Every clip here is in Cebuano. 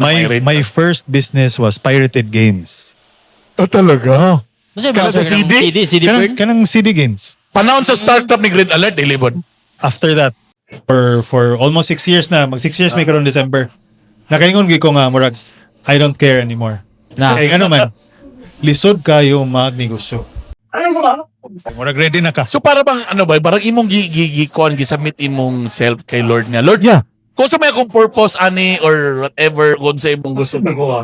My Pirate. my first business was pirated games. Oh, talaga? Ano siya, Kana sa kanang CD? CD, CD Kanang, burn? kanang CD games. Panahon sa startup ni Red Alert, Ilibon. After that, for almost 6 years na, mag 6 years may karon December. Nakaingon gyud ko nga murag I don't care anymore. Na. Kay ano man, lisod kayo magnegosyo. Murag ready na ka. So para bang ano ba, parang imong gi gi gi kuan gi-submit imong self kay Lord nga. Lord, kung sa may akong purpose ani or whatever kung sa imong gusto ko,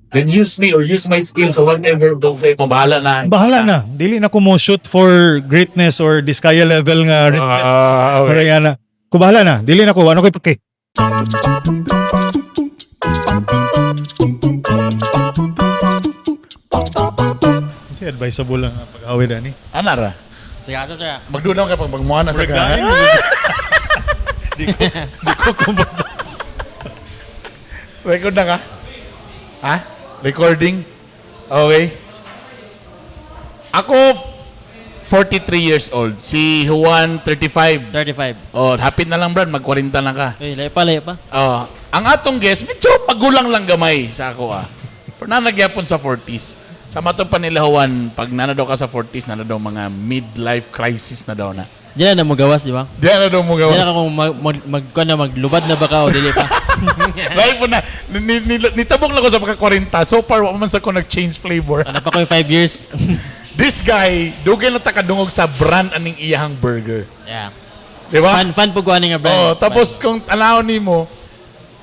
then use me or use my skills or whatever kung sa imong, bahala na. Bahala na. Dili na ko mo shoot for greatness or diskaya level nga. Ah, okay. Murag ana. Ko bahala na. Dili na ko ano kay pake. Si advisable lang ang pag-awid ani. Ana ra. Sige, asa sir. Magdudaw ka pag magmuha na sa ka. Di ko kumbaga. Record na ka? Ha? Recording? Okay. Ako, 43 years old. Si Juan, 35. 35. Oh, hapit na lang, Brad. Mag-40 na ka. Uy, layo pa, layo pa. Oh, ang atong guest, medyo magulang lang gamay sa ako ah. Pero nanagyapon sa 40s. Sa mato pa nila Juan, pag nana daw ka sa 40s, nana daw mga midlife crisis na daw na. Diyan na mo gawas, di ba? Di na daw mo Diyan gawas. na ka kung mag, mag, mag, kuwan na, maglubad na ba ka o dili pa. Live mo na. Nitabok lang ko sa pagka-40. So far, wa man sa ko nag-change flavor. Ano pa ko yung 5 years? This guy, dugay na takadungog sa brand aning iyahang burger. Yeah. Di ba? Fun, fun po ko ani nga brand. Oh, tapos kung tanaw nimo,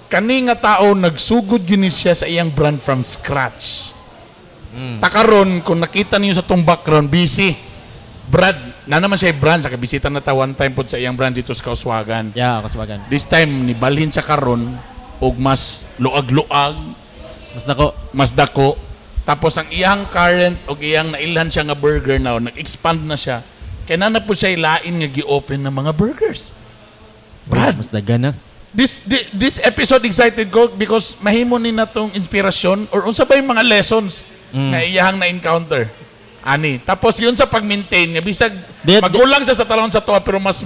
kani nga tao nagsugod gini siya sa iyang brand from scratch. Takaron kung nakita niyo sa tong background busy. Brad, na naman siya brand sa kabisita na ta one time pod sa iyang brand dito sa Kauswagan. Yeah, kaswagan. This time ni balhin siya karon og mas luag-luag, Mas nako. Mas dako. Tapos ang iyang current og iyang nailhan siya nga burger now, nag-expand na siya. Kaya na na po siya ilain nga gi-open ng mga burgers. Brad, Mas dagan na. this episode excited ko because mahimo ni na tong inspirasyon or unsa ba yung mga lessons nga iyahang na-encounter. Ani. Tapos yun sa pag-maintain nga bisag magulang siya sa talon sa tuwa pero mas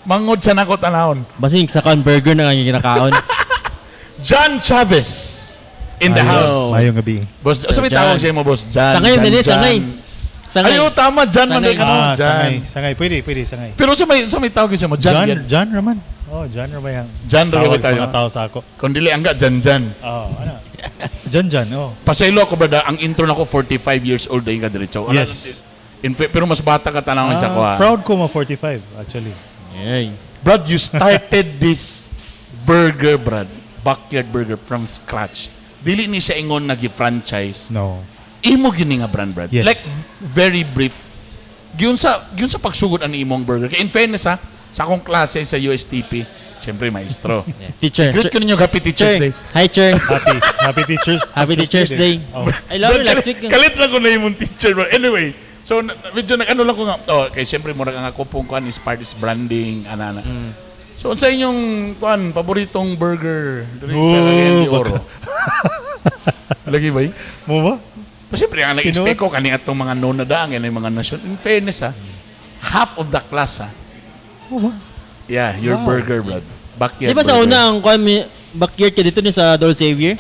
mangod siya nako tanawon. Basin sa kan burger na nga yung ginakaon. John Chavez in the Mayo- house. Mayong gabi. Boss, unsa may Sir tawag John. siya mo, boss? John. Sangay, John, dali, John. sangay. Sangay. Ayo, tama, John man Sangay. ka no? Ah, John. sangay, sangay. Pwede, pwede, sangay. Pero sa may tawag siya mo, John. John, John, John Raman. Oh, John Raman. Ang John Raman tawag sa tayo. mga tao sa ako. Kung dili angga John John. Oh, ano? John John, oh. Pasaylo ako, brother, ang intro nako 45 years old dahil ka diretso. Wala Yes. lang. Pero mas bata ka tanawin sa Ah, ko. Ah. proud ko ma 45 actually. Yay. Brad, you started this burger, Brad. Backyard Burger from scratch. Dili ni siya ingon nagi-franchise. No. Imo gini nga brand, Brad. Yes. Like, very brief. Giun sa pagsugod ani imong burger. Kay in fairness ha, sa akong klase sa USTP, siyempre maestro. Yeah. Teacher. Greet ko ninyo, Happy Teacher's Sir. Day. Hi, Cher. Happy Teachers Happy Teacher's Day. Oh. I love you Brad, last week. Kalit lang ko na yung teacher, bro. Anyway, so medyo nag-ano lang ko nga. Oh, kay siyempre murag ang ako pong kuan is part is branding, ana ana. So unsa inyong kuan paboritong burger diri sa Oh, Cagayan de Oro? Lagi ba? Mo ba? So siyempre ang nag-expect Tinuod. ko kani atong mga known na daang yan mga nasyon. In fairness ha, half of the class ha. Mo ba? Yeah, your burger, brad. Backyard Di ba sa burger. una ang kuan may backyard ka dito ni sa Dol Xavier?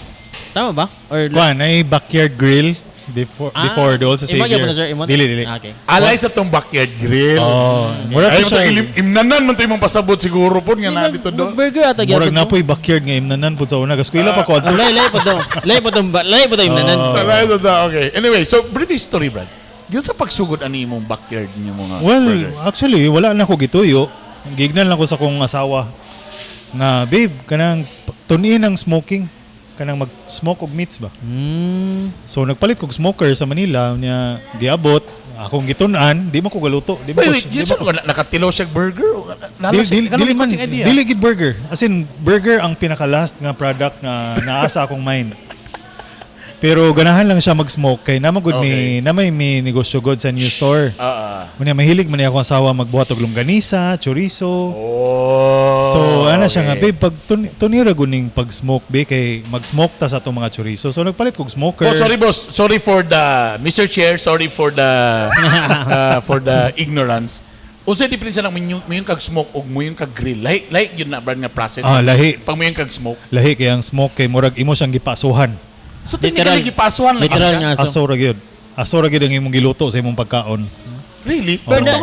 Tama ba? Or Kuan ay backyard grill before Ah, before dool sa imo Xavier. gyud po na, sir? Imo? Dili dili. Ah, okay. Alay sa tong backyard grill. Oh, murag Ay, siya. mo ilim, imnanan man to imong pasabot siguro po nga na dito do. Burger ata Murag gyapon na to. po'y backyard nga imnanan pud sa una. Gaskwela pa ko adto. Oh, lay lay po to. Lay po to, lay po to imnanan. Oh. Sa lahat na, okay. Anyway, so brief history, Brad. Yun sa pagsugod ani imong backyard niyo mga Well, burger. actually wala na ko gituyo. Gignan lang ko sa kong asawa nga babe kanang tunin ang smoking, kanang mag-smoke og meats ba. So nagpalit kog smoker sa Manila niya, giabot akong gitun-an, di man ko galuto, di man Wait, ko wait, di yun man sa nakatilo siya burger? O, Dili, dili, dili man, dili gid burger. As in, burger ang pinaka-last nga product na naasa akong mind. Pero ganahan lang siya mag-smoke kay nama gud mi na may mi negosyo god sa new store. Ah, ah. Munya mahilig man niya akong asawa magbuhat og longganisa, chorizo. Oh. So ana siya nga, okay. babe, pag tunira guning pag-smoke be kay mag-smoke ta sa atong mga chorizo. So nagpalit kog smoker. Oh, sorry boss. Sorry for the Mr. Chair, sorry for the ignorance. Unsay diferensya ng muingon kag smoke ug muingon kag grill? Lahi lahi gyud na, Brad, nga process. Ah, lahi. Pag muingon kag smoke. Lahi kay ang smoke kay murag imo siyang gipasuhan. So technically Literal. gipasuhan lang Literal siya. nga. Aso. Aso ra gyud. Aso ra gyud ang imong giluto sa imong pagkaon. Really?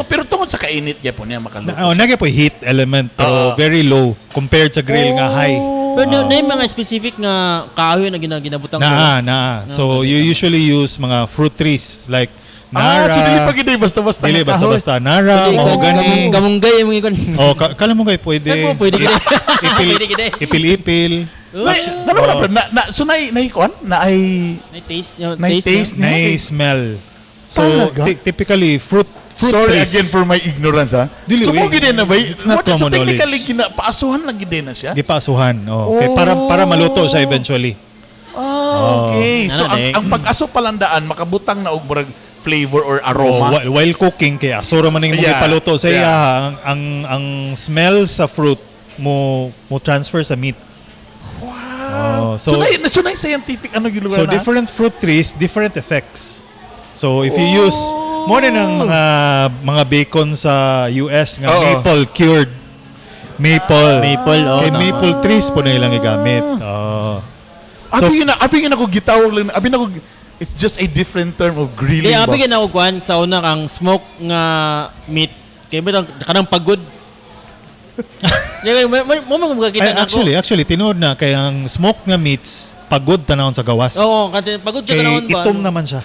Pero tungod sa kainit gyapon niya makaluto. Na, oh, naa poy heat element pero very low compared sa grill nga high. Pero na yung mga specific nga kahoy na ginabutang Naa, naa. So you usually use mga fruit trees like Ah, nara. so dili pa gid basta-basta Dili nga kahoy. basta-basta. Nara, mahogany. Gamunggay yung mga ikon. Oh, kala mo kay pwede. Kala mo pwede gid. Ipil, Pwede gid. ipil-ipil. Na, na, na, na, na, so na, kuan? Na ay May taste. May taste. Na smell. So Talaga? Typically fruit Sorry trees. again for my ignorance, ha. Dili, So mo eh. gid na ba? It's not So common knowledge. technically ginapaasuhan lang gid na siya. Gipasuhan. Oh. Okay, para maluto siya eventually. Ah, okay. So Ano, ang eh. ang pag-aso palandaan makabutang na og murag flavor or Oh, aroma. while cooking kay asura man ning imong ipaluto sa iya, ang smell sa fruit mo transfer sa meat. Wow. Oh, So, so so, na scientific ano yung lugar so na? different fruit trees, different effects. So if you use more than ang mga bacon sa US nga maple cured maple. Maple, oh, Kay tama. maple trees po na ilang gigamit. Oh. Abi yun na, abi yun ako gitawag lang, abi na ako, it's just a different term of grilling Kaya ba? abi gid ako kuan sa una kang smoke nga meat. Kay ba kanang pagod. Di mo mo mo Ay, makakita na ako. actually tinuod na kay ang smoke nga meats pagod tanawon sa gawas. Oo, kasi pagod siya Kay tanawon ba. itom naman siya.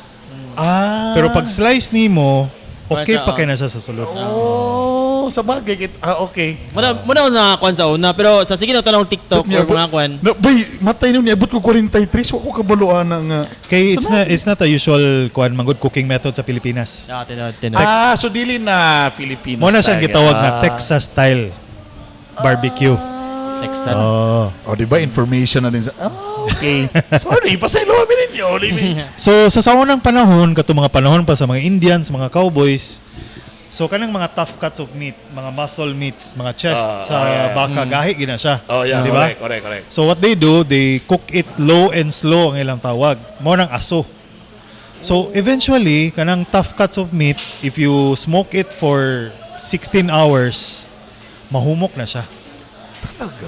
Pero pag slice nimo, okay Basta, pa kay na siya sa sulod. Oh, sa bagay kit ah okay. Muna muna ako nakakuan sa una pero sa sige na tanong TikTok or mga kuan. Na, bay, matay nun, niabot ko 43, wa ko kabaluan na nga. Kay it's not a usual kuan manggod cooking method sa Pilipinas. Ah, tinod, tinod. Ah, so dili na Filipino Mo na siyang style. gitawag na Texas style barbecue. Texas. Oh. Oh, di ba information na din sa. Ah, okay. Sorry, pasaylo kami ninyo. So sa saunang panahon, kato mga panahon pa sa mga Indians, mga cowboys, so kanang mga tough cuts of meat, mga muscle meats, mga chest sa baka, gahi gina siya. Oh, yeah, di ba? correct, correct, correct. So what they do, they cook it low and slow ang ilang tawag. Mo nang aso. So eventually, kanang tough cuts of meat, if you smoke it for 16 hours, mahumok na siya. Talaga?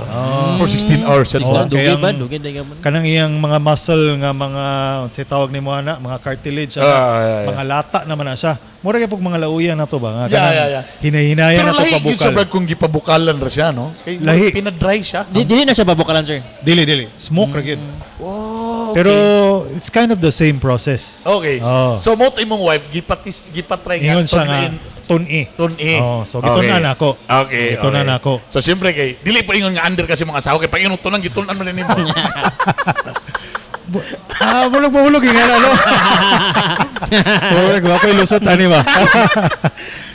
For 16 hours. Six Oh, na, dugay kaya ba? ang- Dugay dugay man. Kanang iyang mga muscle nga mga unsay tawag nimo ana, mga cartilage ana, Yeah. mga lata naman na siya. Mura kay pug mga lauya na to ba nga kanang Yeah. hinahinaya Pero na to lahi yun sa pabukal. brad kung gipabukalan ra siya, no? Kay Lahi. pinadry siya. Dili na siya babukalan, sir. Dili dili, smoke ra gyud. Oh, okay. Pero it's kind of the same process. Okay. Oh. So mo to imong wife gipatis gipatry nga Ingon siya nga tunay. tun-i. Tun-i. Oh, so gitun-an ako. Okay. Gitun-an ako. So siyempre kay dili pa ingon nga under kasi mga asawa kay pag ingon tunan gitun-an man nimo. Ah, murag mahulog nga na, no? Murag wa ko'y lusot ani ba?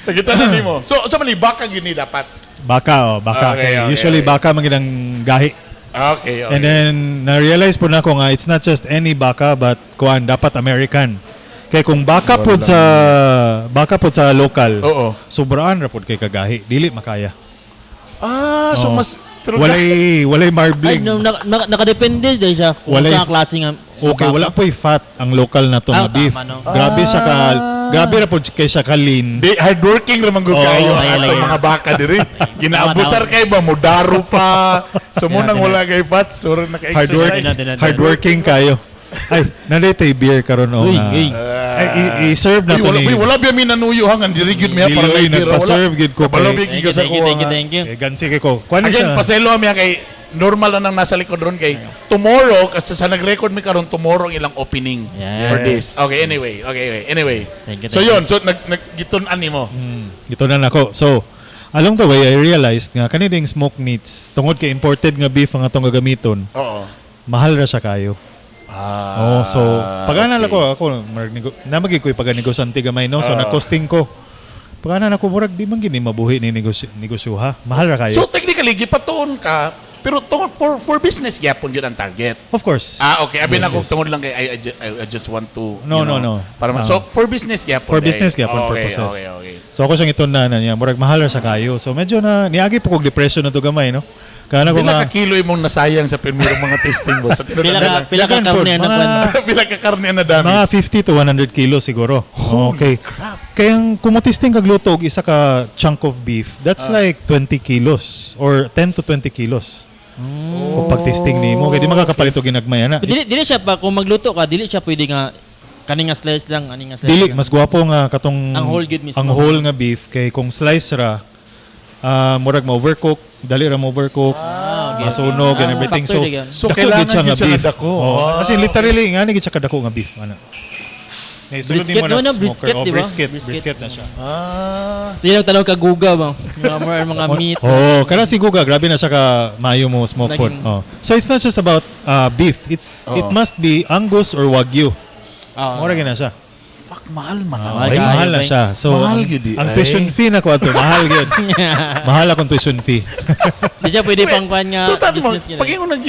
So gitun-an nimo. So mali baka gini dapat. Baka oh, baka Okay, kay usually baka man gid ang gahi. Okay. And then na-realize po na ko nga it's not just any baka but kuan dapat American. Kay kung baka pod sa local, sobraan ra pod kay kagahi, dili makaya. Ah, so Oo. mas pero Walay Ay, marbling. no, nakadepende din siya kung sa klase nga. Okay, baka. wala po'y fat ang local na to nga Ah, beef. tama, no? Grabe ra pod kay siya ka lean. Di hardworking ra man gud kayo Oo. ang atong Ay, mga baka diri. Ginaabusar kay ba mudaro pa. So mo Yeah, nang yeah. wala kay fats, so naka-exercise. Tinan, tinan, tinan. Hardworking kayo. Ay, nandito beer karon o Uy, nga. uy. Ay, i-serve na Uy, to wala, ni. uy, wala biya mi nanuyo hangan diri gyud miya Dili, para uy, kay bira. nagpa-serve gyud ko Kabalo kay- biya Thank gyud you, sa thank you, kuha. thank you, thank you. Eh, gansi kay ko. Kuan ni Again, siya. paselo mi kay normal na nang nasa likod ron kay tomorrow kasi sa nag-record mi karon tomorrow ang ilang opening Yes. for this. Okay, anyway. Okay, anyway. Anyway. Thank you, So thank yun, so nag nag-gitun-an nimo. Ito na nako. So, along the way, I realized nga kani ding smoked meats, tungod kay imported nga beef ang atong gagamiton, mahal ra siya kayo. Oh, so pagana lang ko ako murag namagi ko'y paganegosante gamay no. So nagcosting ko. Pagana nako murag di man gini mabuhi ni negosyo, negosyo ha. Mahal ra kayo. So technically gipatuon ka pero tungod for business gyapon yun ang target. Of course. Ah, okay. Abi Yes, na kung yes. tungod lang kay I just want to No, you no, know, no. Para so for business gyapon. For eh. business gyapon Okay, purposes. Okay. So ako siyang itun na niya, murag mahal ra siya kayo. So medyo na niagi po kog depression na to gamay no. Kana ko Pila nga ka kilo imong nasayang sa primerong mga testing, boss? Sa tinuod Pila na ka lang. pila ka Dagan karne pod, na kwan. Pila ka karne na damage. Mga 50 to 100 kilos siguro. Okay. Kaya ang kung mo-testing kag luto og isa ka chunk of beef, that's like 20 kilos or 10 to 20 kilos. Kung pag-testing nimo, kay di makakapalit og ginagmay ana. Dili dili siya pa kung magluto ka, dili siya pwede nga kani nga slice lang, ani nga slice Dili lang. mas gwapo nga katong Ang whole gyud mismo. Ang whole nga beef kay kung slice ra, murag ma-overcook, dali ra ma-overcook, masunog and everything. Factor So, di gyud. So, dako kailangan gyud siya gyud nga siya nga beef. dako. Oh, Ah, kasi literally nga ni gyud siya kadako nga beef ana. Naisulod Brisket nimo na no, no, smoker. brisket, Oh, di ba? brisket, Brisket. brisket na siya. Sige lang tanaw ka guga ba. Mga more mga meat. Oh, kana si Guga, grabe na siya ka maayo mo smoke pod. Naging- Oh. So it's not just about beef. It Oo. must be Angus or Wagyu. Ah. Mura gyud na siya. Fuck, mahal man ang Mahal ay. ka. Mahal na Ay, siya. So Mahal ang, gyud eh, ang ay. tuition fee na ko ato, mahal gyud. Mahal akong tuition fee. Di siya pwede pang kwan nga Pero tati mo, business gyud. pag ingon nag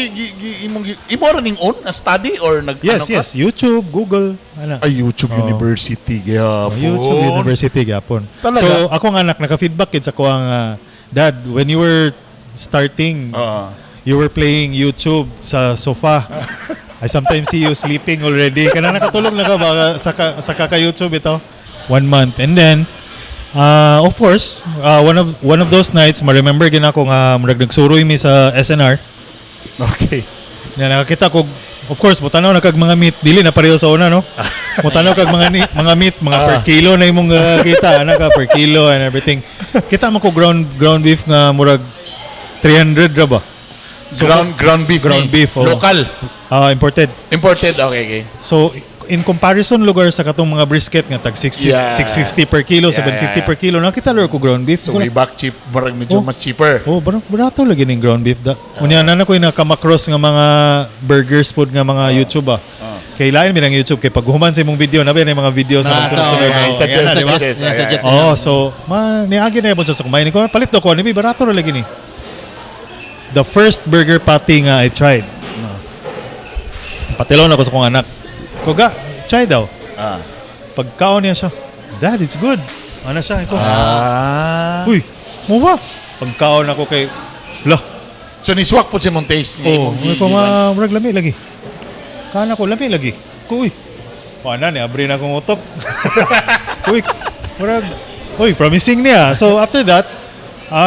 imong imo ra ning own a study or nag Yes, ano ka? yes. YouTube, Google, ana. Ay, YouTube Oo. University gyapon. Oh, YouTube University gyapon. Talaga? So ako nga anak naka-feedback kid sa ko ang dad, when you were starting, Oo. you were playing YouTube sa sofa. I sometimes see you sleeping already. Kana nakatulog na ka ba sa kaka YouTube ito? One month. And then of course, one of those nights, ma-remember gina ko nga murag nagsuroy mi sa S&R. Nga nakakita ko, of course, mutanaw na kag mga meat, dili na pareho sa una, no? Mutanaw kag mga mga meat, mga per kilo na imong kita, ana ka per kilo and everything. Kita mo ko ground ground beef nga murag 300 ra ba? So, ground ground beef Ground ni. beef, oh. Local. Ah, imported. Imported. Okay. So in comparison lugar sa katong mga brisket nga tag 6 650 per kilo, 750 per kilo, nakita lor ko ground beef. So way back cheap, murag medyo Oh. mas cheaper. Oh, barato lagi ning ground beef da. Unya na ko nakama-cross nga mga burgers food nga mga YouTube ah. Kay lain mi ng YouTube kay pag human sa imong video na ba yung mga video sa Ah, magsunod-sunod. so, Oh, suggest, ayan na, di ba? suggest. Yeah, suggest. Oh, so ma niagi na yun siya sa kumain ko. Palit do ko ni barato ra lagi ni. The first burger patty nga I tried. Patilaw na ko sa kong anak. Kuga, try daw. Pagkaon niya siya, "Dad, it's good." Ano siya? Ko, "Uy, mo ba?" Pagkaon ako kay, lah, So niswak po si Montes. oh, may ko ma, murag lami lagi. Kana ko, lami lagi. Ko, uy, wala ni, abri na akong utok. Uy, murag, uy, promising niya. So after that,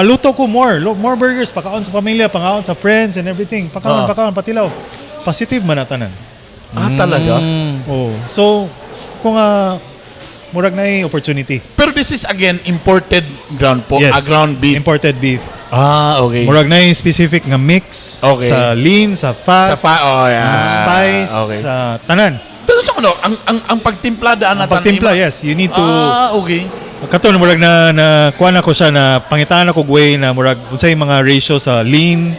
luto ko more burgers, pakaon sa pamilya, pakaon sa friends and everything. Pakaon, pakaon, patilaw. Positive man na tanan. Ah, talaga? Oh, so kung murag na opportunity. Pero this is again imported ground po, Yes. ah, ground beef. Imported beef. Ah, okay. Murag na specific nga mix sa lean, sa fat, Sa oh, yeah. sa spice, sa tanan. Pero sa ano, ang pagtimplada Ang pagtimpla, yes, you need to Ah, okay. kato murag na na kuan ako siya na pangitaan ako og way na murag unsay mga ratio sa lean.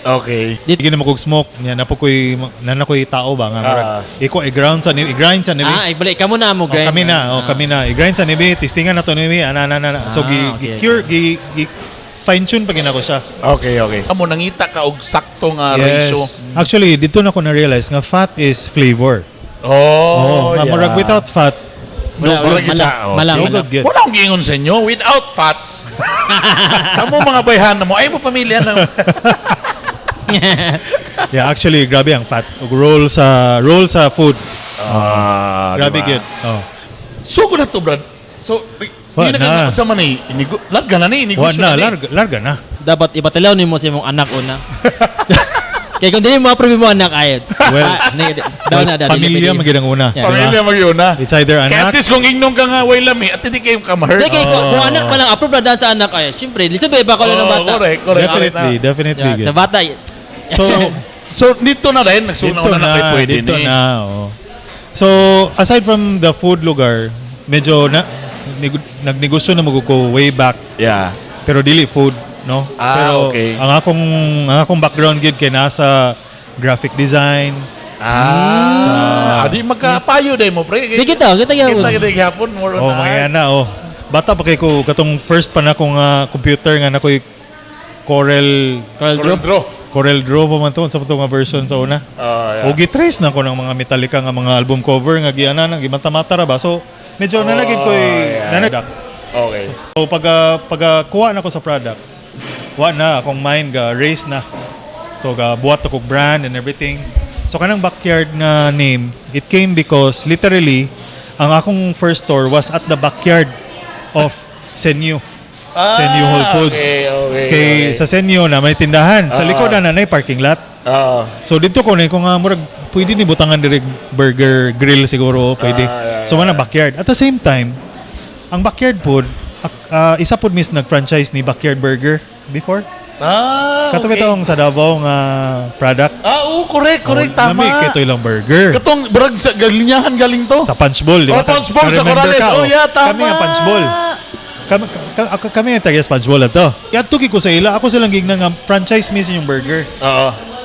Di na mo kog smoke niya na po koy na na koy tao ba nga murag iko i-ground sa ni i-grind sa ni Ah, ay balik kamo na mo Oh, grind. kami na, oh, kami na. I-grind sa nibi, testingan na to nibi, ana ana ana. So gi, gi cure gi, gi fine tune pa gina ko siya. Okay. Amo nangita ka og sakto nga ratio. Actually, dito na ko na-realize nga fat is flavor. Oh, nga yeah. murag without fat, Wala, No, murag wala, isa. Oh, mala, see? mala. good gyud. Wala akong giingon sa inyo. Without fats. Kamo mga bayhan mo. Ay mo pamilya na. Yeah, actually grabe ang fat. Ug role sa food. Ah, Grabe diba? gyud. Oh. So na to, Brad. So, Wa hindi na. na. Sa man eh, larga na ni, Wa inegosyo na, na ni. larga, larga na. Dapat ipatilaw nimo sa imong anak una. Kaya kung dili mo approve mo anak ayod. Well, Ah, daw na, daw, dili pamilya pwede. man gyud ang una. Yeah. Di ba? Pamilya magyuna. It's either Kaya at anak. least kung ingnon ka nga, way lami, at hindi kayo ka ma-hurt. Di kay kung anak pa lang approve na daan sa anak ay. Syempre, lisod ba iba ko lang ng Oh, bata. correct. Definitely, definitely. Yeah, gyud. sa bata. So, So, dito na rin, nagsunaw dito na na kay na, pwede dito ni. na, oh. So, aside from the food lugar, medyo na, nagnegosyo na mo ko way back, pero dili food, no? Ah, Pero ang akong background gid kay nasa graphic design. Ah, adi magkapayo day mo, pre. Di kita, kita gyapon. Kita kita gyapon, more on Oh, mga arts. ana, oh. Bata pa kay ko katong first pa na akong computer nga na ko'y Corel Corel Corel Draw. Draw. Corel Draw pa man to sa nga version sa una. Ah, yeah. O gitrace na ko ng mga Metallica nga mga album cover nga giana nang gimata-mata ra ba. So medyo nanagid ko nanag. So pag kuha na ko sa product, wa na akong mind ga raise na. So gabuhat ako brand and everything. So kanang Backyard na name, it came because literally ang akong first store was at the backyard of Senyu. Senyu Whole Foods. Kay sa Senyu na may tindahan. Sa likod na nanay parking lot. So dito ko na ko nga murag pwede ni butangan direk burger grill siguro pwede. So mana Backyard. At the same time, ang Backyard pod isa pod mis nag-franchise ni Backyard Burger before. Kato bitong sa Davao nga product. Ah, oo, correct, correct, Oh, tama. Lami kay ilang burger. Katong brag sa galinyahan galing to. Sa Punchbowl, di ba? Oh, Punchbowl sa Ka-remember Corrales. ka, Oh, yeah, tama. Kami ang Punchbowl. Kami ang taga Punchbowl ato. Kaya tuki ko sa ila, ako silang gignan nga franchise mismo yung burger.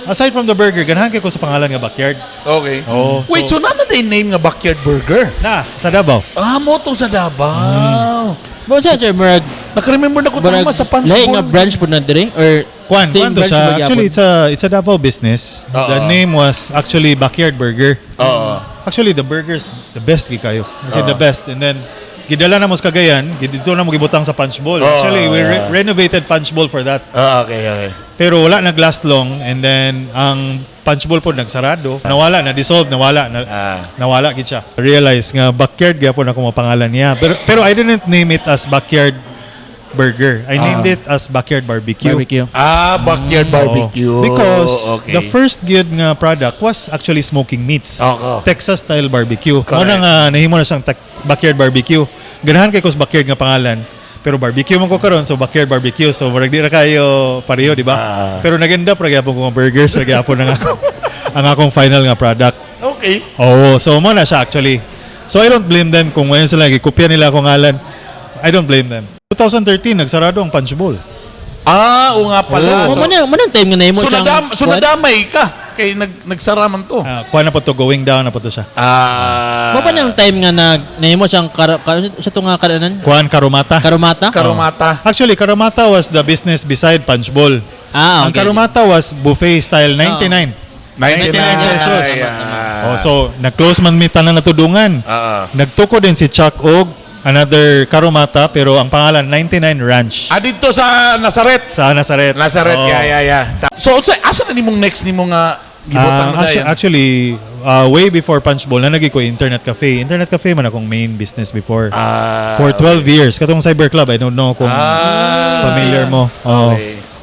Aside from the burger, ganahan kay ko sa pangalan nga Backyard. Oh, Wait, so na na name nga Backyard Burger? Na, sa Davao. Ah, mo tong sa Davao. Mo sa sir murag Naka-remember na ko murag tama sa Punchbowl. lahi nga branch po na dire or Kwan, same kwan to branch siya. ba gyapon? Actually, it's a Davao business. The name was actually Backyard Burger. Actually, the burgers, the best gi kayo. Kasi the best. And then, gidala na mo sa Cagayan, dito na mo gibutang sa Punchbowl. Actually, we renovated Punchbowl for that. Ah, okay. Pero wala nag-last long and then ang Punchbowl po nagsarado. Nawala, na-dissolve, nawala. Na, Nawala gid siya. Realize nga Backyard gyapon ako mapangalan niya. Pero I didn't name it as Backyard Burger. I named it as Backyard Barbecue. Barbecue. Ah, Backyard Barbecue. Oo. Because the first good nga product was actually smoking meats. Texas style barbecue. Correct. Mao na nga nahimo na siyang Backyard Barbecue. Ganahan kay ko sa Backyard nga pangalan. Pero barbecue man ko karon, so Backyard Barbecue. So murag di ra kayo pareho, di ba? Pero naganda pra gyapon ko nga burgers, ra gyapon ang ako ang akong final nga product. Oo, so mo na siya actually. So I don't blame them kung ngayon sila gikopya nila akong ngalan. I don't blame them. 2013 nagsarado ang Punchbowl. Ah, oo nga pala. Mo So, man man ang time nga nahimo so, siyang so kuwan? nadamay ka kay nagsara man to. Ah, kuha na po to, going down na po to siya. Ah. Mo pa nang time nga nag nahimo siyang sa to nga karanan? Kuan Karumata. Karumata? Karumata. Actually, Karumata was the business beside Punchbowl. Ah, Ang okay. Karumata was buffet style 99. 99 pesos. Ah. Oh, so nag-close man mi tanan natudungan. Nagtuko din si Chuck og another Karumata pero ang pangalan 99 Ranch Ah, dito sa Nazaret. sa Nazaret. Nazaret, Oo. yeah. So, asa na nimong next nimo nga gibutang Ah, na dayon? Actually, way before Punchbowl, nanagi ko internet cafe. Internet cafe man akong main business before. For 12 years. Katong Cyber Club, I don't know kung familiar mo. Oo.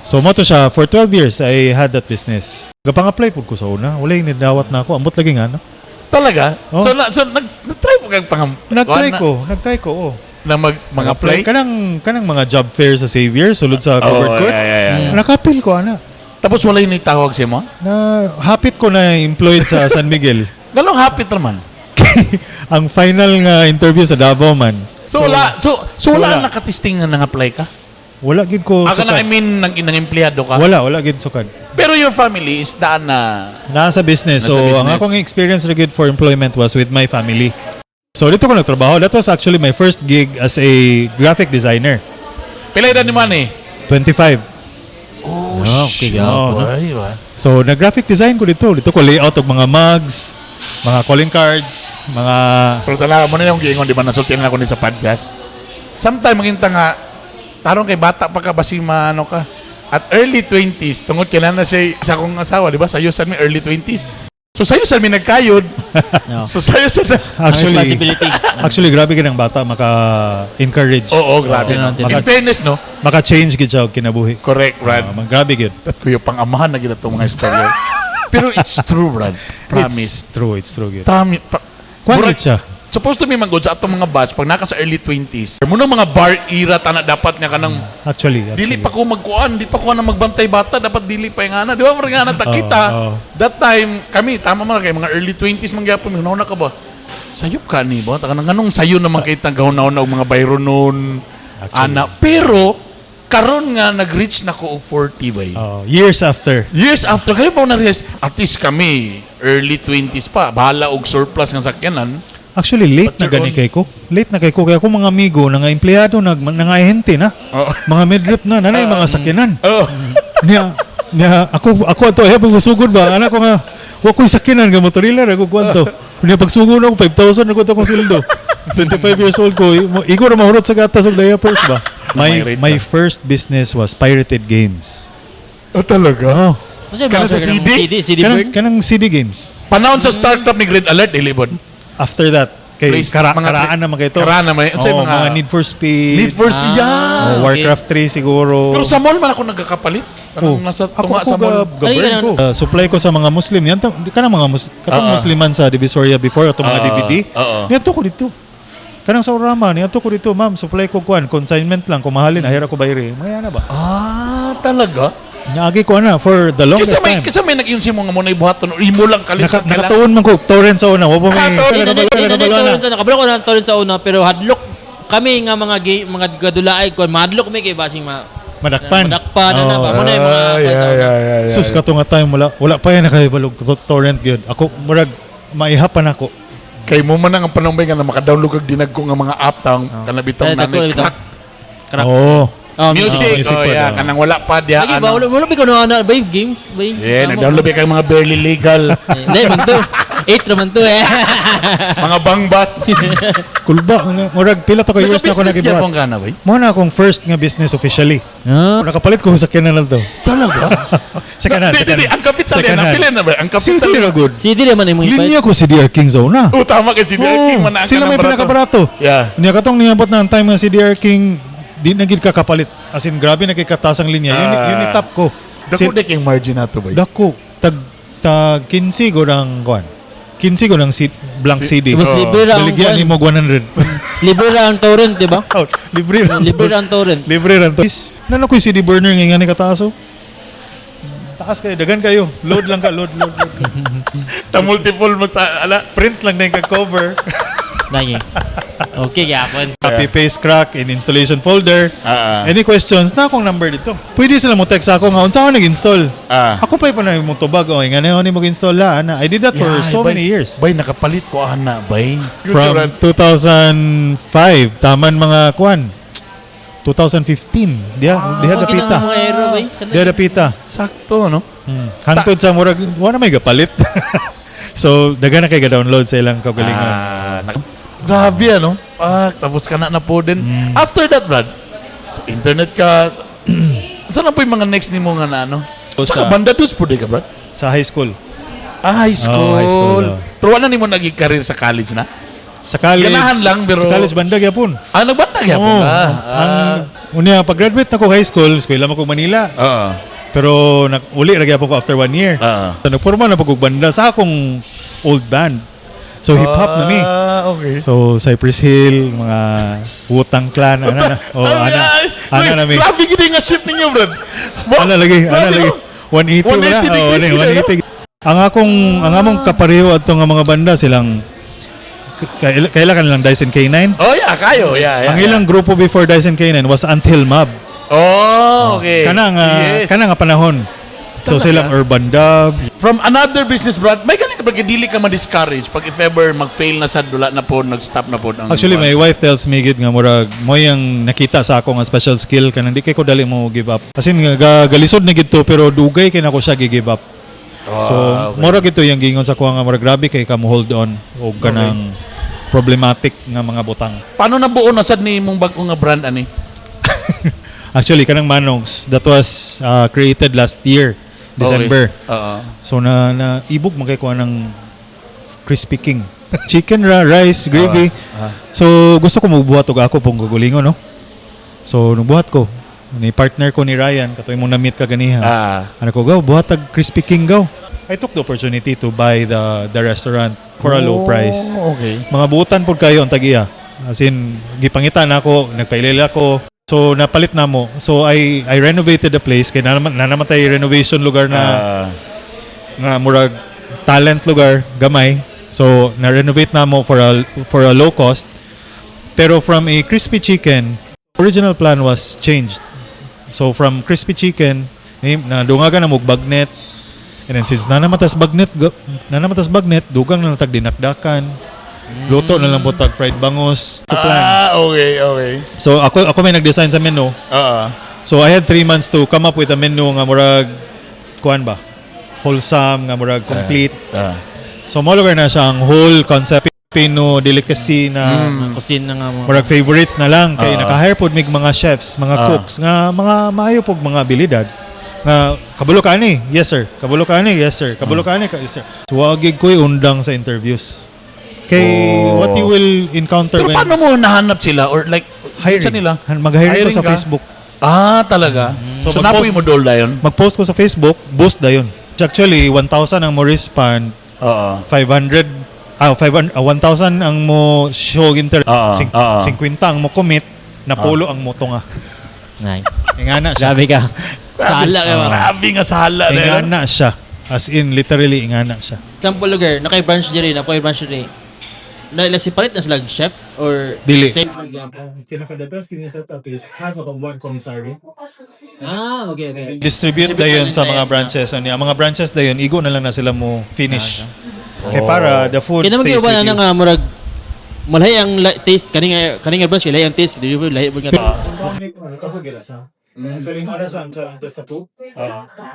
So mo to siya, for 12 years, I had that business. Gapang-apply pud ko sa una. Wala yung nidawat na ako. Ambot lagi nga, no? Talaga? Oh. So nag-try mo kag pang Nag-try ko. Nag-try ko, oh. Na mag-apply? Kanang mga job fair sa Xavier, sulod sa covered court. Yeah. Nakapil ko, ana. Tapos wala yung nitawag sa mo? Na hapit ko na employed sa San Miguel. Galong hapit naman. Ang final nga interview sa Davao man. So, wala so wala, wala. nakatisting nga nang-apply ka? Wala gid ko Aka na sukad. I mean nang empleyado ka? Wala gid sukad. Pero your family is daan na Nasa business. Nasa So, ang business. akong experience ra gid for employment was with my family. So, dito ko nagtrabaho. That was actually my first gig as a graphic designer. Pila edad ni man eh? 25. Oh, Oh, okay, shit. gapon. Ay, ba? So, nag-graphic design ko dito. Dito ko layout og mga mugs, mga calling cards, mga Pero talaga mo na yung giingon, di ba? Nasultihan na ako ni sa podcast. Sometime maginta nga, tarong kay bata pa ka, basi maano ka. At early 20s, tungod kailan na siya sa akong asawa, di ba? Sayo sa mi early 20s. So sayo sa mi nagkayod. No. So sayo sa Ang actually responsibility. actually grabe gid ang bata maka-encourage. Oo, grabe. No? Maka- In fairness, no? Maka-change gid siya og kinabuhi. Correct, Brad. Ah, grabe gid. At kuya, pang-amahan na gina itong mga istorya. Pero it's true, Brad. Promise. It's true gid. Promise. Kwan gid siya. Supposed to be man good sa atong mga batch pag naka sa early 20s. Muna mga bar era tana dapat nga kanang Actually, dili pa ko magkuan, di pa ko na magbantay bata, dapat dili pa yung ana. Di ba parang ana ta Oo, kita. oo. That time kami tama man kay mga early 20s man gyapon na ka ba? Sayop ka ni ba? Taka nganong sayo naman kay tang gahuna og mga bayro nun. Actually. Ana, pero karon nga nag-reach na ko og 40 bay. Oh, years after. Years after kayo ba na realize at least kami early 20s pa, bahala og surplus nga sakyanan. Actually, late But na your gani kay ko. Late na kay ko. Kaya ako mga amigo, nga empleyado, nag, nga ahente na. Oo. Mga midrip na, nanay mga sakyanan. Oh. Niya, ako ato, ay, pag ba? Anak ko nga, wa ko'y sakyanan, nga motorila, ako kwanto. Niya, pagsugod ako, 5,000 ako ito akong sweldo. 25 years old ko, ikaw na mahurot sa gatas og diapers ba? My, Pirate my ka. first business was pirated games. Oh, talaga? Oh, Unsa Kanang sa browser? CD? CD, CD Kanang, burn? kanang CD games. Panahon sa startup ni Red Alert, ilibon. After that, kay karaan naman kay to. Karaan naman. Unsay Oo, mga Need for Speed. Need for Speed. Ah. Yeah. Oh, Okay. Warcraft 3 siguro. Pero sa mall man ako nagkakapalit. Oh, Anong nasa ako, tunga ako sa mall. ga Ay, burn ganun. ko. Supply ko sa mga Muslim. Yan to, di kanang mga Muslim, katong Musliman sa Divisoria before atong mga DVD. Niadto ko dito. Kanang sa Orama, niadto ko dito, ma'am, supply ko kuan, consignment lang, kung mahalin, ahira ko bayri. Maya na ba? Ah, talaga? Naagi ko na for the longest Kisa may time. kisa may nag-iyon si mo nga mo na ibuhaton o imo lang kalit. Naka, nakatuon man ko torrent sa una. Wa pa may Ah, torrent. Di na torrent sa una. Kabalo ko na torrent sa una pero hadlok kami nga mga gay, mga gadulaay kon mahadlok mi kay basing ma Madakpan. Madakpan na na ba. Oo. Mo na yung mga Ah, kwan sa una. Sus kato nga time wala pa yan nakahibalog torrent gyud. Ako murag maihapan ako. Kay mo man ang panumbay nga na makadownload kag dinag ko nga mga app taong kanabitong Eh, dako, nanay bitaw. crack. Crack. Oo. Oh, Music. Music Oh, pa yeah, daw. kanang wala pa diya. Lagi ba ano. wala wala ba kuno ana ba games ba? Yeah, nag-download ba kay mga barely legal, Hindi man to. 8 raman to eh. mga bangbas. Kulba ano, murag pila to ka years na ako Naka-business nagibuhat. gyapon ka na, bay? Mo na akong first nga business officially. Ah. Nakapalit ko sa sakyanan lang to. Talaga? Second hand, Di, di, second di, ang kapital Second yan, ang hand. pila na ba? Ang kapital. CD ra good. CD naman imong Linya ko si DR King sa una. Oh, tama kay si DR King man ang Sila may kanang barato. pinakabarato. Yeah. Niya katong niabot na ang time nga si DR King di na gid ka kapalit. As in grabe na kay katasang linya. Yun Ah. yun top ko. Dako di king margin nato bay. Dako tag tag 15 ko ng kuan. 15 ko ng blank CD. Tapos libre ra ang Baligyan kwan. ni mo 100. Libre ra ang torrent, di ba? Out. Libre ra. Libre ra ang torrent. Libre ra to. Nano ko yung CD burner nga nga ni kataas oh. Taas kayo, dagan kayo. Load lang ka, load, load, load. Ta multiple mo sa ala. Print lang na yung cover. Lagi. Okay, gyapon. Copy paste crack in installation folder. Ah. Any questions na akong number dito. Pwede sila mo text ako nga unsa ako nag-install. Ah. Ako pa pa na mo tubag oh nga na mo mag-install la ana. I did that for Yeah, so bay, many years. Bay nakapalit ko ana bay. From 2005 taman mga kwan. 2015. Diha diha Okay dapita. na ang mga error, bay. Diha dapita. Sakto no. Hangtod sa murag wa na may gapalit. So daghan na kay ga-download sa ilang kaugalingon. Ah, grabe ano. Ah, tapos ka na na po din. After that, Brad, so internet ka. Saan na po yung mga next nimo nga na ano? So, Sa banda dus po di ka, Brad? Sa high school. Ah, high school. Oh, high school, oh. Pero wala nimo naging career sa college na? Sa college. Ganahan lang, pero- Sa college banda gyapon. Ah, nagbanda gyapon Oo. ka. Ang unya pag graduate na ko high school, eskwela man ko Manila. Oo. Pero uli ra gyapon ko after one year. Oo. So nagporma na pag og banda sa akong old band. So hip hop na mi. Ah, okay. So Cypress Hill, mga Wu-Tang Clan, ana na. Oh, Ay, ana. ay, Ana ay, na mi. Grabe gid nga shift ninyo, Brad. Ana lagi, ana Grabe, lagi. no? 180 wala. 180 Oh, degrees sila, no? 180. Ang among kapareho adto nga mga banda silang kaila kanilang Dyson K9. Oh, yeah, kayo. Yeah. Ang ilang grupo before Dyson K9 was Until Mob. Oh, okay. Kana nga kana nga panahon. So Talaga? silang Urban Dub. From another business, Brad, may galing ka ba dili ka ma-discourage pag if ever mag-fail na sa dula na po, nag-stop na po. Ang Actually, my wife tells me gid nga murag mo yung nakita sa ako nga special skill kanang di kay ko dali mo give up. As in nga galisod na gid to pero dugay kay nako siya gi-give up. So murag ito yung gingon sa kuha nga murag grabe kay ka mo hold on og kanang problematic nga mga butang. Paano nabuo na sad ni imong bag-o nga brand ani? Actually kanang Manongs that was created last year December. Okay. Oo. So na na ibog man kay kuha ng Crispy King. Chicken ra, rice, gravy. So gusto ko magbuhat og ako pong gugulingon no. So nagbuhat ko ni partner ko ni Ryan katoy mo na-meet ka ganiha. Ano ko go buhat tag Crispy King go. I took the opportunity to buy the restaurant for a low price. Oh, okay. Mga buutan pud kayo ang tagiya. As in gipangita na ako, nagpailila ko. So napalit na mo. So I renovated the place kay na naman na naman tayo renovation lugar na nga murag talent lugar gamay. So na-renovate na mo for a low cost. Pero from a crispy chicken, original plan was changed. So from crispy chicken, na dungagan na mo og bagnet. And then since nanamatas bagnet, nanamatas bagnet, dugang na lang tag dinakdakan. Luto na lang po tag fried bangus. To plan. Ah, okay. So ako may nag-design sa menu. So I had 3 months to come up with a menu nga murag kuan ba? Wholesome nga murag complete. So mo lugar na siya ang whole concept Filipino delicacy na Mga kusin na nga mo. murag favorites na lang kay Ah. naka-hire pod mig mga chefs, mga cooks nga mga maayo pog mga abilidad. Nga kabalo ka ani? Yes, sir. Kabalo ka ani? Yes, sir. Kabalo ka ani? Yes, sir. So, wa gyud ko'y undang sa interviews. Kay what you will encounter Pero when paano mo nahanap sila or like hiring. Sa nila? Mag-hiring ko sa ka? Facebook. Ah, talaga. So, So, napoy mo dol dayon. Mag-post ko sa Facebook, boost dayon. Actually, 1,000 ang mo respond, 500 500, 1,000 ang mo show interest, 50 ang mo commit, napulo ang mo tunga. Nay. Ingana siya. Grabe ka. Sala ka ba? Grabe nga sala na yun. Ingana siya. As in, literally, ingana siya. Sample lugar, nakay branch diri, napoy branch diri. Na ila separate na sila chef or Dili. same? Pinaka the best kini setup is have a one commissary. Ah, okay. Distribute Distribute dayon na sa lang mga dayon. branches. Ano, ang mga branches dayon, igo na lang na sila mo finish. Kay para the food Kaya naman stays kayo ba with na you. nga murag malahi ang taste kani nga branch lahi ang taste, dili ba lahi ba nga Siya. So yung oras ang sa two.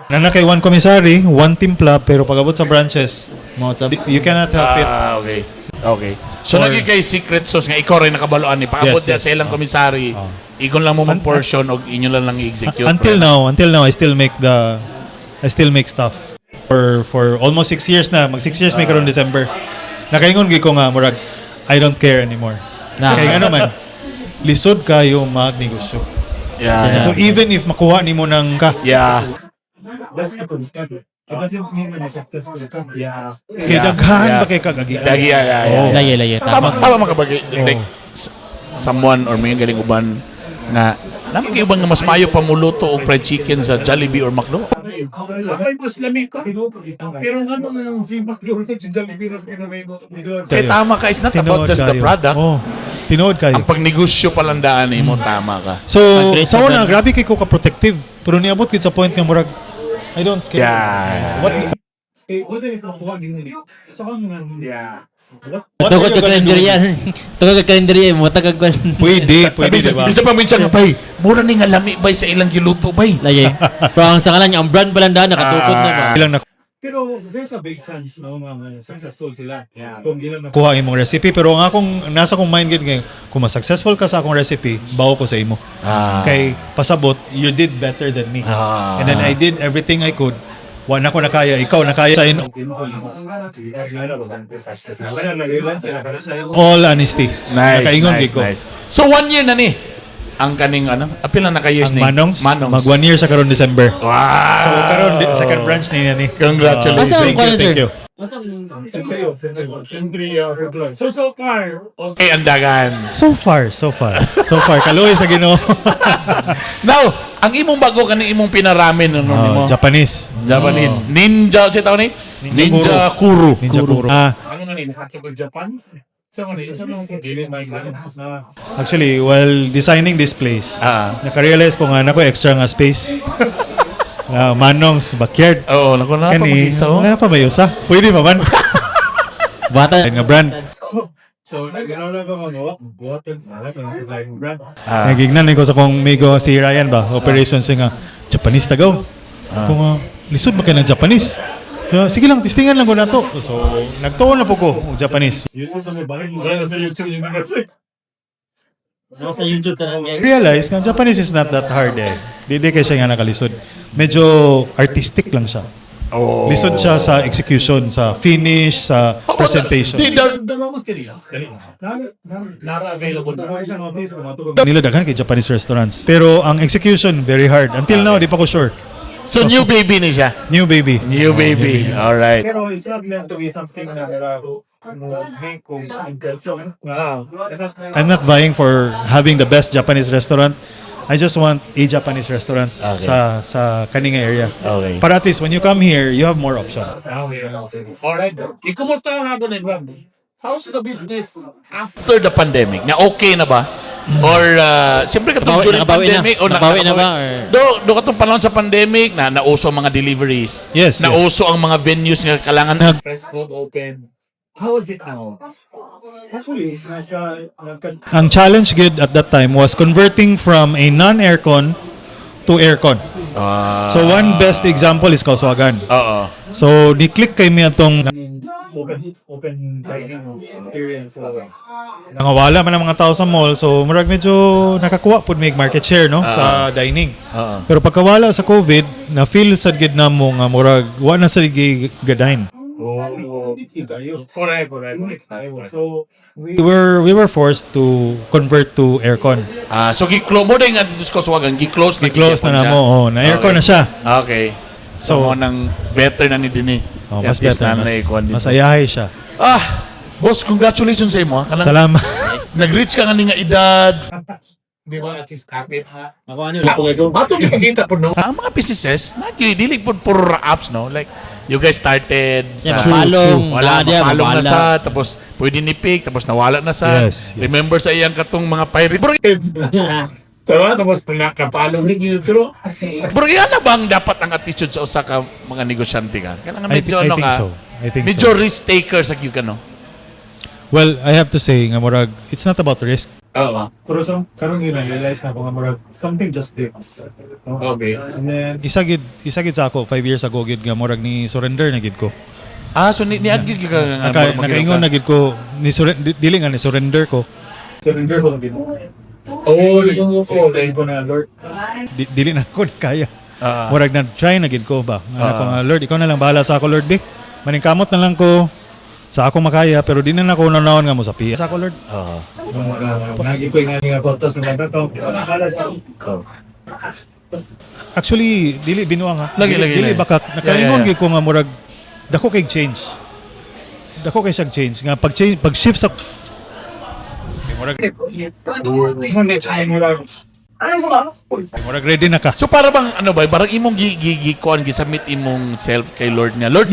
Nana kay one commissary, one timpla, pero pag-abot sa branches, mo sa you cannot help it. Ah, okay. Okay. So, naging kay secret sauce nga ikaw rin nakabaloan ni paabot Yes, niya yes. sa ilang commissary. Ikon lang mo mag-portion og inyo lang lang i-execute. Until now, I still make stuff. For almost 6 years na, mag 6 years may karon December. Nakaingon gyud ko nga murag I don't care anymore. Na. Kay ngano man, lisod kayo magnegosyo. So even if makuha nimo ng ka, That's a concern. It doesn't mean na successful ka. Yeah. Kay daghan ba kay kag Dagi, yeah. Oh. Lahi lahi Tama, tama. tama makabagi. Like, someone or may galing uban nga naman kayo uban nga mas mayo pamuluto og fried chicken sa Jollibee or McDo? Ay, mas lami ka. Pero nga ano na lang si McDo sa Jollibee mas kinamay mo. Kaya tama ka, it's not about Tinuod just the kayo. product. Oh, tinuod kayo. Ang pagnegosyo palandaan mo, tama ka. So, Pag-grace sa sa una, brand. grabe kay ko ka-protective. Pero niabot gid sa point nga murag, I don't care. What, Eh, what if makuha gini? Sa kang nga. Yeah. what are Tugod you ka gonna do kalendarya. with this? Tugod ka kalendarya mo tagag kwan. Pwede, pwede, Bisa, diba? bisa pa minsan nga, bay, mura ni nga lami bay sa ilang giluto, bay. Lagi. Pero ang sa kanan ang brand pala daan nakatukod na ba. Ilang Pero there's a big chance no mga successful sila. Yeah. Kung ilang na nakuha imong recipe. Pero ang akong, nasa akong mind gid ngayon, kung mas-successful ka sa akong recipe, bawo ko sa imo. Kay pasabot, you did better than me. And then I did everything I could. Wa na ko nakaya, ikaw nakaya. Sa in all honesty. Nice, Nakaingon nice, gid ko. nice. So one year na ni ang kaning ano, apil na naka years Ang ni. Manongs, Manongs. mag 1 year sa karon December. Wow. So karon second branch ni ni. Congratulations. Asa ang Thank you, kwan, sir? thank you. So, so far, Okay, ang dagan. So far, so far. So far, kaluoy sa Ginoo. Now, ang imong bago kani imong pinaramen ano nimo? Oh, Japanese. Japanese. Ninja si tawag ni? Ninja Kuro. Ninja Kuro. Ah, ano na ni, nakakapag Japan? Sa mga ni, sa mga dili may na. Actually, while designing this place, naka-realize ko nga na ko extra nga space. Manong's backyard. Oo, nako na pa Kani, mag-isa oh. wala pa may usa. Pwede pa man. Bata. Nga brand. So, nag-ano na ba mga water, like brand. Nagignan ko sa kong migo si Ryan ba, operations nga Japanese tagaw. Kung lisod ba kayo ng Japanese? So, sige lang, testingan lang ko na to. So, nagtuon na po ko og Japanese. YouTube sa may bahay, sa YouTube University. Sa YouTube ka lang. Realize nga Japanese is not that hard eh. Di kay siya nga nakalisod. Medyo artistic lang siya. Oh. Lisod siya sa execution, sa finish, sa presentation. Di, da, Nara available na. Nila daghan kay Japanese restaurants. Pero ang execution very hard. Until now di pa ko sure. So new baby ni siya. New baby. New baby. All right. Pero it's not meant to be something na mo make kung nga. I'm not vying for having the best Japanese restaurant. I just want a Japanese restaurant sa kaninga area. Para at least when you come here, you have more options. Alright. Ikumusta na natin eh, Brad? How's the business After the pandemic, na okay na ba? Or siyempre katong during Nakabawi na. pandemic o Nakabawi na ba, or- Do katong panahon sa pandemic na nauso ang mga deliveries. Yes. Nauso ang mga venues nga kailangan Fresh food open. How is it now? Actually, Ang challenge good at that time was converting from a non-aircon to aircon. So one best example is Kauswagan. Oo. So ni-click kay mi atong Open dining experience. nangawala man ang mga tao sa mall, so murag medyo nakakuha pud mig market share, no, sa dining. Oo. Pero pagkawala sa COVID, na feel sad gid namo nga murag wa na sad gadine. Oh, correct. So, We were forced to convert to aircon. Ah, so gi-close mo din nga dito sa Kauswagan, gi-close na Gi-close na gihapon siya. namo, oh, na aircon na siya. Okay. So, So, mo nang better na ni dinhi. Oh, Kaya mas at least better, na mas, na-aircon dito. mas ayahay siya. Ah, boss, congratulations sa imo, ha. Kanang Salamat. nag-reach ka nga ni nga edad. Di ba at least kapit ha? Ako ano lang ko. Bato kita po, no? Ang mga businesses, nagi dili pud puro ra apps, no? Like you guys started sa Yeah, mapalong, wala, naa diya, mapalong na mawala. sa, tapos pwede ni pick, tapos nawala na sa. Yes. Remember sa iyang katong mga pirate. Bro, Diba? Tapos nakapalong rin yun. Pero, bro, yan na bang dapat ang attitude sa usa ka mga negosyante ka? Kailangan medyo I ano think ka. so. I think Medyo so. risk taker sa gyud ka, no? Well, I have to say nga murag it's not about risk. Oo. Pero sa karon yun na-realize na ko nga murag something just clicks. Okay. And then isa gid sa ako 5 years ago gid nga murag ni surrender na gid ko. Ah, so ni niadgid ka nga Naka, nakaingon na gid ko ni surrender, dili nga ni surrender ko. Surrender ko sa bino. Oh, yung okay ko na, Lord. Dili na ko kaya. Ah. Murag na try na gid ko ba. Ano ko nga, "Lord, ikaw na lang bahala sa ako, Lord, bi. Maningkamot na lang ko sa ako makaya, pero di na nako unahon nga mo sa piya. Sa ako, Lord." Oo. Nagi ko yung nga kwarta sa mga tao. Bahala sa ako. Actually, dili binuang ha. Lagi, dili, lagi, dili lagi. baka nakaingon Yeah. gid ko nga murag dako kay change. Dako kay siyang change nga pag change, pag shift sa murag murag ready na ka. So para bang ano ba, parang imong gi gi, gi kuan gi-submit imong self kay Lord nga. "Lord,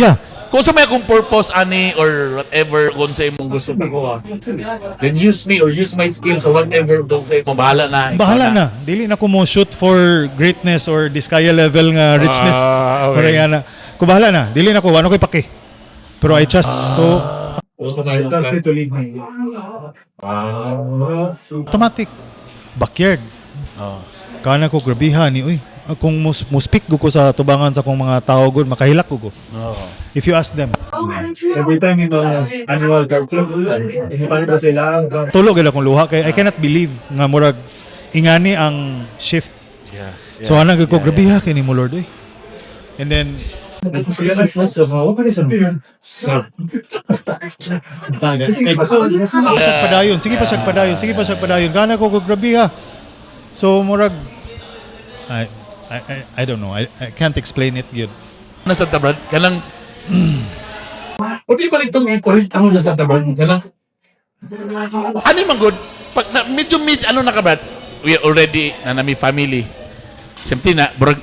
kung sa may akong purpose ani or whatever kung sa imong gusto Gusto ko. Then use me or use my skills or whatever. Don't say mo, bahala na. Ikaw." Bahala na. Dili na ko mo shoot for greatness or Diskaya level nga richness. Ah, okay. Murag nga na. Ko bahala na. Dili na ko ano koy paki. Pero I trust. So automatic backyard. Oh. Kana ko grabiha ni uy. Kung mo speak ko sa tubangan sa akong mga tao gud makahilak ko. Oh. If you ask them, Every time yung mga annual car club, paano ba sila? Tulo gid akong luha kay I cannot believe nga murag ingani ang shift. So ana gid ko, grabiha kini mo, Lord, uy. And then sige pa siya padayon, sige pa siya padayon, sige pa siya padayon. Gana ko grabe ha. So murag I don't know. I can't explain it gyud. Nasa tabrad kanang O di ba itong 40 taon na sa taban? Kanang Ano man good pag na, medyo mid ano na ka, Brad, we are already na nami family. Same na brag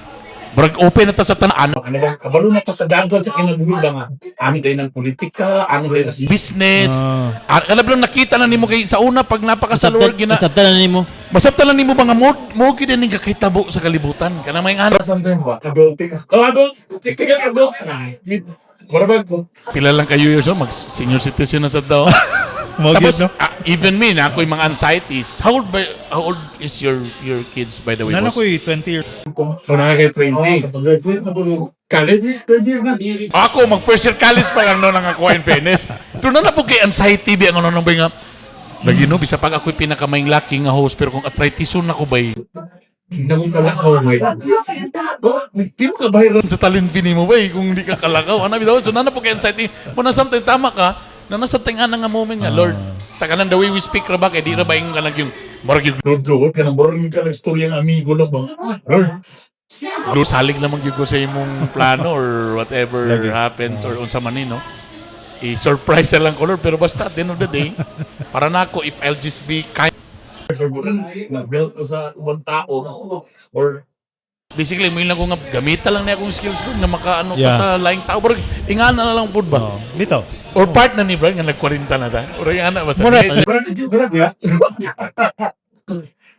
brag open na ta sa tanan ano Ano ba, kabalo na to sa dagat sa kinabuhi ba nga? Ano din ng politika, ano din ng business. Ah. Ah, kana bang nakita na nimo kay sa una pag napaka sa Lord gina Masabtan na nimo. Masabtan lang nimo ba nga mo gid ning kakitabo sa kalibutan kana may ano Sometimes ba? Adulting. Oh, adult. Sige ka, adult. Mura ba? Pila lang kayo years old, mag senior citizen na sa daw. Mo Tapos gyud, no. ah, even me na ako'y mga anxieties. How old is your kids, by the way, Nana boss? ko'y 20 years. So, nakaka-20. College? 20 years na. Ako mag first year college pa lang no nang ako in fairness. Pero na po kay anxiety bi ang ano nang ba nga lagi no bisa pag ako'y pinakamayng lucky nga host, pero kung arthritis na ko bay Nagong kalakaw, may. Oh, di mo ka bayaran sa talent fee nimo bay kung di ka kalakaw. Ano bitaw? So nana po kay anxiety. Kung na something tama ka, na nasa tinga na nga moment nga, "Lord," takanan the way we speak ra ba kay di ra ba yung kanang yung murag yung Lord, Lord, kanang borong ka ng storya ng amigo lang ba? Lord, Lord, salig lamang gyud ko sa imong plano or whatever Lagi. happens or unsa man ni, no? I-surprise na lang ko, Lord, pero basta at the end of the day, para nako if I'll just be kind. Na-build ko sa ubang tao or Basically mo lang ko nga gamita lang niya akong skills ko na makaano ka Yeah. sa laing tao, pero ingana na lang pud ba Oh, bitaw. or part na ni Brian nga nag-40 na ta or ingana ba sa Mura. Brad, ya?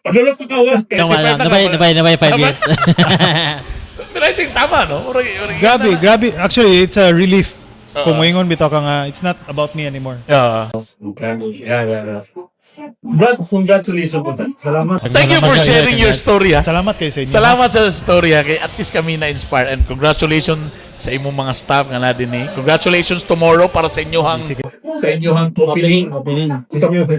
Ano lang pakawan? Tama lang. Nabay 5 years. Pero I think tama, no? Or Grabe, grabe. Actually, it's a relief. Kung moingon bitaw ka nga, it's not about me anymore. Okay. Yeah. Brad, congratulations po. Salamat. Thank you for Salamat kayo. sharing your story, ha. Salamat kayo sa inyo. Salamat sa story, ha. Kay at least kami na-inspire and congratulations sa imong mga staff nga na din eh. Congratulations tomorrow para sa inyohang Sa inyong opening.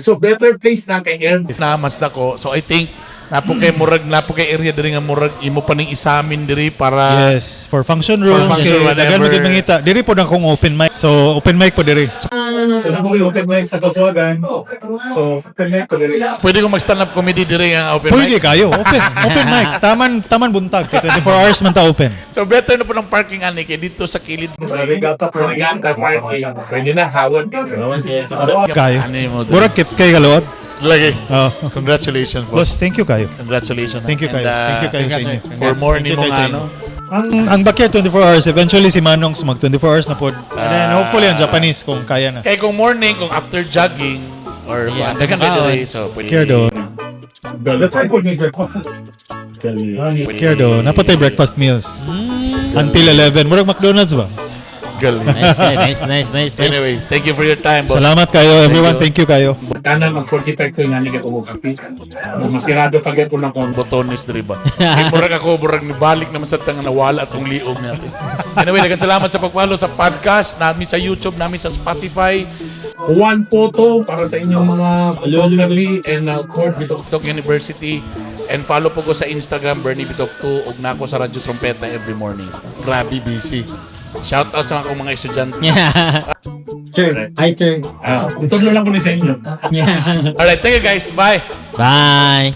So, better place na kay Ern. Na mas dako. So I think napo kay murag napo kay area diri nga murag imo pa ning isamin diri para Yes, for function rooms, function, kay daghan whatever. man gid mangita. Diri po na akong open mic. So open mic po diri. So, napo kayo open mic sa Kaswagan. So, open mic ko diri. Pwede ko mag stand up comedy diri nga open Pwede mic. kayo. Open open mic. Taman taman buntag kay 24 hours man ta open. So better na po ng parking ani kay dito sa kilid. Sa regatta parking. Regatta parking. Pwede na, hawad. Kayo. Ani mo diri. Murag kip kay kaluot. Lagi. Oh. Congratulations, Boss, boss. thank you kayo. Congratulations. Thank you And, kayo. Thank you kayo sa inyo. For more Thank you ni kayo mga sa ano. inyo. Ang backyard 24 hours, eventually si Manong's mag 24 hours na pod. And then hopefully ang Japanese kung kaya na. Kay kung morning, kung after jogging or Yeah, second sa diri, so pwede. Care do. That's why ko need breakfast. Care do. Napatay breakfast meals. Until 11. Murag McDonald's ba? Galing. Nice, guy. Nice, nice, nice, nice. Anyway, thank you for your time, boss. Salamat kayo, everyone. Thank you kayo. Tanan ang 45 ko nga ni kay kape. Masirado pag ko lang kung Botones diri ba. Kay murag ako murag nibalik naman sa tanga nawala atong liog natin. Anyway, daghang salamat sa pag-follow sa podcast nami sa YouTube, nami sa Spotify, One photo para sa inyong mga photography and court dito. Bitok University, and follow po ko sa Instagram Bernie Bitok 2 ug nako sa Radyo Trompeta every morning. Grabe busy. Shout out sa akong mga estudyante. Sir, hi, sir. Ah, itudlo lang ko ni sa inyo. Alright, thank you guys. Bye. Bye.